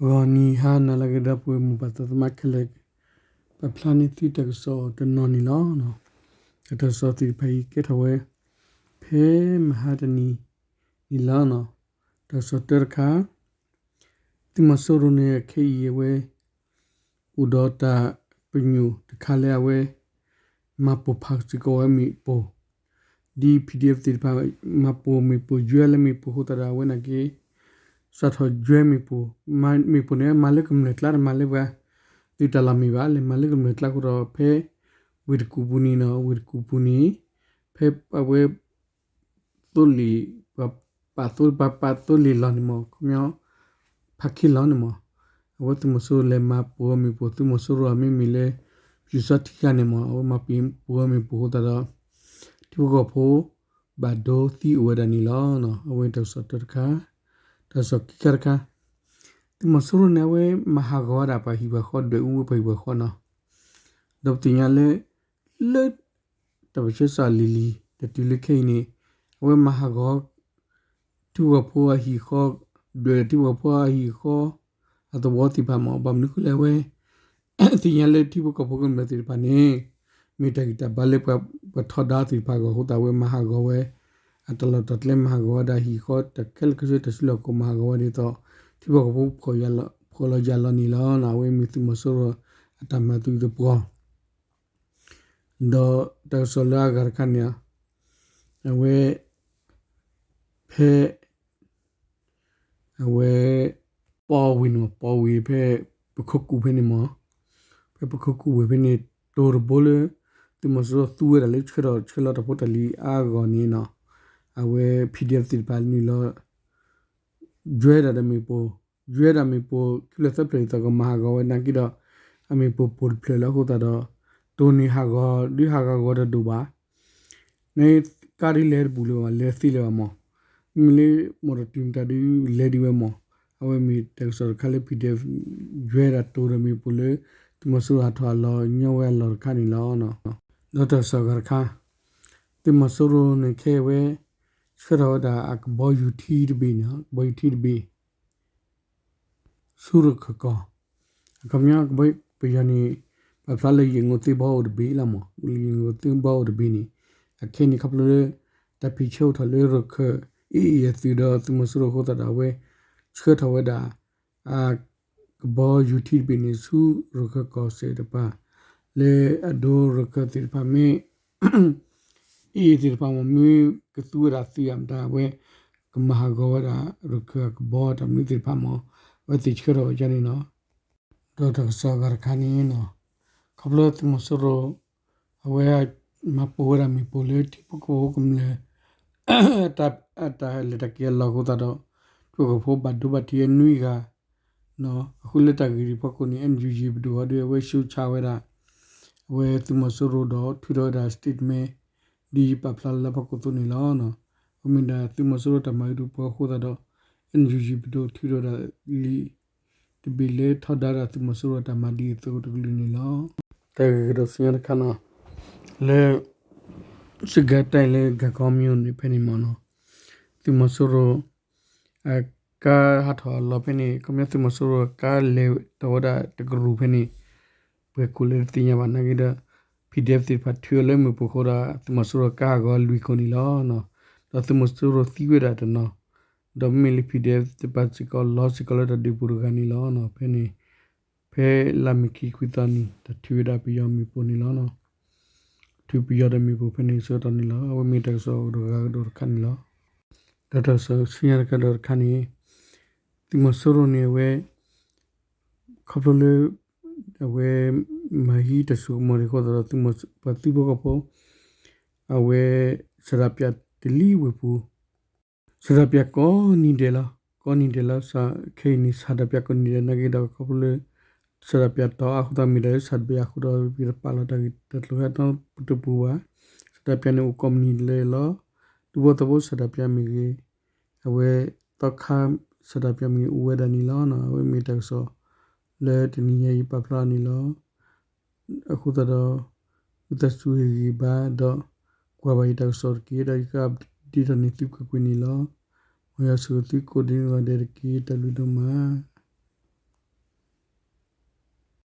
ဂီၤနံၤဟါနၤလၢအဂ့ၤ ဒီပုၢ်ဝဲၢ်မိၢ်ပၢ်သးသမါခဲလၢာ်, ပာ်ဖျါန့ၢ်သုတၢ်ကစီၣ်တနီၤန့ၣ်လီၤ. တၢ်ကစီၣ်သ့ၣ်တဖၣ်အံၤကဲထီၣ်ဝဲ ဖဲမဟါတနံၤန့ၣ်လီၤ. တၢ်ကစီၣ်တၢတခါ, သုးမီၤစိရိၤန့ၣ် ခဲအံၤအဝဲ အိၣ်ဒီးတၢ်ပညိၣ်တခါလၢအဝဲ မၤပိၢ်ဖးစ့ၢ်ကီးဝဲမ့ၣ်ပိၢ်, ဒ် PDF သ့ၣ်တဖၣ် မၤပိၢ်မ့ၣ်ပိၢ်ယွဲလၢမ့ၣ်ပိၢ်အဃိသတးဒီး အဝဲန့ၣ်က့ စးထီၣ်ယွဲမ့ၣ်ပိၢ်, မ့ၣ်ပိၢ်န့ၣ် မၤလၢကမျၢၢ်ကျါ တမၤလၢပှၤသုးတၢ်လီၢ်မ့ၢ်ဘၣ်, လဲၤမၤလၢကမျၢၢ်ကျါအဃိဒီး ဖဲဝ့ၢ်တကူၣ်ပူၤန့ၣ်နီၤ, ဝ့ၢ်တကူၣ်ပူၤန့ၣ် ဖဲအဝဲ သိလ့ၣ်, ပှၤပာ်သိ ပှၤပာ်သိလ့ၣ်လီၢ်န့ၣ်မ့ၢ် ခီပညီ ဖးခ့လီၤန့ၣ်မ့ၢ် အဝဲသုးမီၤစိရိၤလဲၤမၤပိၢ်မ့ၣ်ပိၢ်, သုးမီၤစိရိၤအမ့မ့ၢ်လၢ ပျူစောထီးခါန့ၣ်မ့ၢ် အဝဲမၤပိၢ်မ့ၣ်ပိၢ်အဃိသတးဒီး ထံဖိကီၢ်ဖိဘၣ်ဒိသံအိၣ်ဝဲဒၣ်န့ၣ်လီၤ. အဝဲတၢ်ကစီၣ်တၢတခါ, တၢ်ကစီၣ်ခံခါတခါ, သုးမီၤစိရိၤန့ၣ် အဝဲမၤဟးဂီၤဝဲဒၣ်ပှၤဟံၣ်ပှၤဃီ ဒွဲၣ်အူဝဲပှၤဟံၣ်ပှၤဃီနီၤ, ဒီးပသ့ၣ်ညါလၢ လၢ တၢ်ပၢဆှၢစးလံၤလံၤ တၢ်တုၤလၢခဲအံၤန့ၣ် အဝဲမၤဟးဂီၤ ထံဖိကီၢ်ဖိအဟံၣ်အဃီ, ဒွဲၣ်ထံဖိကီၢ်ဖိအဟံၣ်အဃီ အသဝီသ့ၣ်တဖၣ်မ့ၢ် ဘၣ်မနုၤဃိလဲၣ် အဝဲ သ့ၣ်ညါလၢထံဖိကီၢ်ဖိကမျၢၢ်သ့ၣ်တဖၣ်န့ၣ် မ့ၢ်တၢ်ဂံၢ်တၢ်ဘါလၢပှၤထီဒါသ့ၣ်တဖၣ်အဂီၢ်အဃိသတး အဝဲမၤဟးဂီၤဝဲ အတၢ်လီၢ်တၢ်ကျဲ မၤဟးဂီၤဝဲဒၣ်ဟံၣ်ဃီ တၢ်ခဲလၢာ်ခဲဆ့ တၢ်စုလီၢ်ခီၣ် မၤဟးဂီၤဝဲဒ်သိး ထံဖိကီၢ်ဖိဖှီၣ်လီၤယာ်လီၤန့ၣ်လီၤ. အဝဲမ့ၢ်သုးမီၤစိရိၤအတၢ်မၤသုးသပှီၤ ဒီးတၢ်ကစီၣ်လၢအဂၤတခါန့ၣ် အဝဲ ဖဲ အဝဲ ပီဝ့ၢ်န့ၣ်မ့ၢ် ပီဝ့ၢ်ဖဲ ပခိၣ်ကူၣ်ဖဲန့ၣ်မ့ၢ် ဖဲပခိၣ်ကူၣ်ဝ့ၢ်ဖဲန့ၣ် တိၤတဘိလၢ သုးမီၤစိရိၤသူဝဲဒၣ်လၢဆှၢထီၣ်ဆှၢလီၤတၢ်ဖိတၢ်လံၤအါအဂီၢ်န့ၣ်နီၤ အဝဲ PDF သ့ၣ်တဖၣ်နုာ်လီၤ ယွဲဒၣ်ဒီးမ့ၣ်ပိၢ်, ယွဲဒၣ်မ့ၣ်ပိၢ် ခံဖျၢၣ်သၢဖျၢၣ်ဒ်သိးကမၤဟးဂီၤဝဲနာ်က့ဒီး အမ့ၣ်ပိၢ်ပိၢ်တဖျၢၣ်လၢအဃိသတးဒီး တိၤန့ၣ်ဟးဂီၤ ဒုးဟးဂီၤဂီၤတဒိၣ်ဘၣ် န့ၣ် ကါဒ်လဲၤတပူၤလၢၤဘၣ် လဲၤသ့လၢၤဘၣ်မး, မ့မ့ၢ်လၢ မီၣ်တၢ်တုၤမတၤဒုးလဲၤဒံးဝဲမး, အဝဲမ့ၢ်တၢ်ကစီၣ်တခါလၢ PDF ယွဲဒၣ်တိၤဒီးမ့ၣ်ပိၢ်လၢ သုးမီၤစိရိၤဟးထီၣ်အလီၢ် ညီဝဲအလီၢ်တခါန့ၣ်လီၤ. ဒီးတၢ်ကစီၣ်ဂၤတခါ, သုးမီၤစိရိၤန့ၣ်ခဲအံၤဝဲ ဆှၢထီၣ်ဝဲဒၣ်အကဘီယူၤထံတဘ့ၣ်န့ၣ်, ကဘီယူၤထံတဘ့ၣ် ဆူရခၢၣ်ကီၢ်, အခီပညီ ပယီၤန့ၣ် ပာ်ဖျါလၢယဲၢ်ငိးသ့ၣ်ဘီအိၣ်တဘ့ၣ်လီၤမး, ယဲၢ်ငိးသ့ၣ်ဘီအိၣ်တဘ့ၣ်န့ၣ်, အခဲအံၤန့ၣ် ခီဖျိလၢ တၢ်ဖံးဆၢအိၣ်ထီၣ်လၢရခၢၣ် အ့ၣ်အ့ၣ်အသုးဒီးသုးမီၤစိရိၤအဃိသတးဒီး အဝဲ ဆှၢထီၣ်ဝဲဒၣ် အကဘီယူၤထံတဘ့ၣ်န့ၣ် ဆူရခၢၣ်ကီၢ်စဲၣ်တပၤ လၢအဒိရခၢၣ်သ့ၣ်တဖၣ်မ့ၢ် အ့ၣ်အ့ၣ်သ့ၣ်တဖၣ်မ့ၢ် မ့ၢ်ကသူဝဲဒၣ်သုးအမတၤ အဝဲ ကမၤဟးဂီၤဝဲဒၣ် ရခၢၣ်အကဘီတၢ်မနုၤသ့ၣ်တဖၣ်မ့ၢ် အဝဲသ့ၣ်ဆှၢထီၣ်ဝဲဒၣ်န့ၣ်လီၤ. ဒီးတၢ်ကစီၣ်အဂၤတခါန့ၣ် ခီဖျိသုးမီၤစိရိၤ အဝဲ မၤပိၢ်ဝဲဒၣ်မ့ၣ်ပိၢ်လၢထံဖိကီၢ်ဖိကမျၢၢ် အတၢ်လဲၤတၢ်က့ၤအလီၢ်အဃိသတးဒီး ထံဖိကီၢ်ဖိဘၣ်ဒိဘၣ်ထံးအနွံဂၤ အဃိလၢတၢ်ဂ့ၢ်ဒ်အံၤအဖီခိၣ်န့ၣ် NUG ပဒိၣ်အီၤဒီး အဝဲ ရှုတ်ချ ဝဲဒၣ် အဝဲသုးမီၤစိရိၤဒီးထုးထီၣ်ဝဲဒၣ် statement ဒ်ယပာ်ဖျါလၢအဖီခိၣ်အသိးန့ၣ်လီၤ. အမ့ၢ်ဒၣ်သုးမီၤစိရိၤတၢ်မၤဂ့ၤတပှီၤအဃိသတးဒီး NUG ပဒိၣ်ထုးထီၣ်ဝဲဒၣ်လံာ်တဘ့ၣ်လၢထီဒါဒၣ်သုးမီၤစိရိၤအတၢ်မၤဒ်အံၤအသိးတကလုာ်န့ၣ်လီၤ. တၢ်ဂ့ၢ်ကဒီးဆူညါတခါနီၤ လၢ စစ်ကိုင်းတိုင်းလၢ ဂၤကီမံၤန့ၣ်ဖဲန့ၣ်မ့ၢ်နီၤ သုးမီၤစိရိၤ အကါဟးထီၣ်အလီၢ်ဖဲန့ၣ် ခီပညီသုးမီၤစိရိၤအကါလဲၤထီၣ်ဝဲဒၣ်တကရူၢ်ဖဲန့ၣ် ပှဲၤခိၣ်လၢတသ့ၣ်ညါဘၣ်နာ်က့ဒီး PDF သ့ၣ်တဖၣ်ထုးအီၤလၢမ့ၣ်ပိၢ်အဃိဒီး သုးမီၤစိရိၤကါဟးဂီၤလွံၢ်ခိၣ်န့ၣ်လီၤ. ဒီးသုးမီၤစိရိၤသံဝဲဒၣ်တနီၤ ဒီးမ့မ့ၢ်လၢ PDF သ့ၣ်တဖၣ်စ့ၢ်ကီးလီၤစ့ၢ်ကီးလၢတၢ်ဒုးပူၤတဂၤန့ၣ်လီၤ. ဖဲန့ၣ် ဖဲလါမ့ၤခံခွံသီန့ၣ် တၢ်ထုးဝဲဒၣ်ပယီၤမ့ၣ်ပိၢ်န့ၣ်လီၤ. ထုးပယီၤဒီးမ့ၣ်ပိၢ်ဖဲန့ၣ်ဆၢကတီၢ်န့ၣ်လီၤ. အဝဲမ့ၢ်တၢ်ကစီၣ်တဂၤကဒီးတခါန့ၣ်လီၤ. ဒီးတၢ်ကစီၣ်ဆူညါတခါဒီးတခါန့ၣ် သုးမီၤစိရိၤန့ၣ်အဝဲ ခီဖျိလၢ အဝဲ မၤဟံးတၢ်စိကမီၤဒ်အဃိသတးဒီး သုးမီၤ ပှၤသုးဖိကီၢ်ဖိ အဝဲ ဆန္ဒပြတလံၤဝ့ၢ်ပူၤ ဆန္ဒပြကိးနံၤဒဲးလီၤ. ကိးနံၤဒဲးလီၤ. ခဲအံၤန့ၣ် ဆန္ဒပြကိးနံၤဒဲးနာ်က့ဒီး ခီဖျိလၢ ဆန္ဒပြတီအါအဃိသတး မ့ၢ်ဒၣ်လၢဆန္ဒပြအဃိဒီး ပတပာ်လီၤတၢ်ဂ့ၢ်တၢ်ကျိၤဟဲနီတပူၤဘၣ်. ဆန္ဒပြန့ၣ်အိၣ်ကိးမုၢ်နံၤဒဲးလီၤ. သုးဖိသးဖိ ဆန္ဒပြမ့ၢ်ဂ့ၤ အဝဲ သီခါ ဆန္ဒပြမ့ၢ်ဂ့ၤ အိၣ်ဝဲဒၣ်န့ၣ်လီၤ. အဝဲမ့ၢ်တၢ်ကစီၣ်လၢတနံၤညါအံၤပာ်ဖျါန့ၣ်လီၤ. အဃိသတးဒီး ဝံသးစူၤဟ့ၣ်ဂံၢ်ဘါဒီး ကွၢ်ဘၣ်ယတၢ်ကစီၣ်တက့ၢ်. ဒီးယက update ထီၣ်န့ၢ်သုကွ့ၢ်ကွ့ၢ်န့ၣ်လီၤ. မ်ယွၤဆိၣ်ဂ့ၤသုကိးဒံနီၢ်ဂၤဒဲးတက့ၢ်. တၢ်ဘျုးဒိၣ်မး.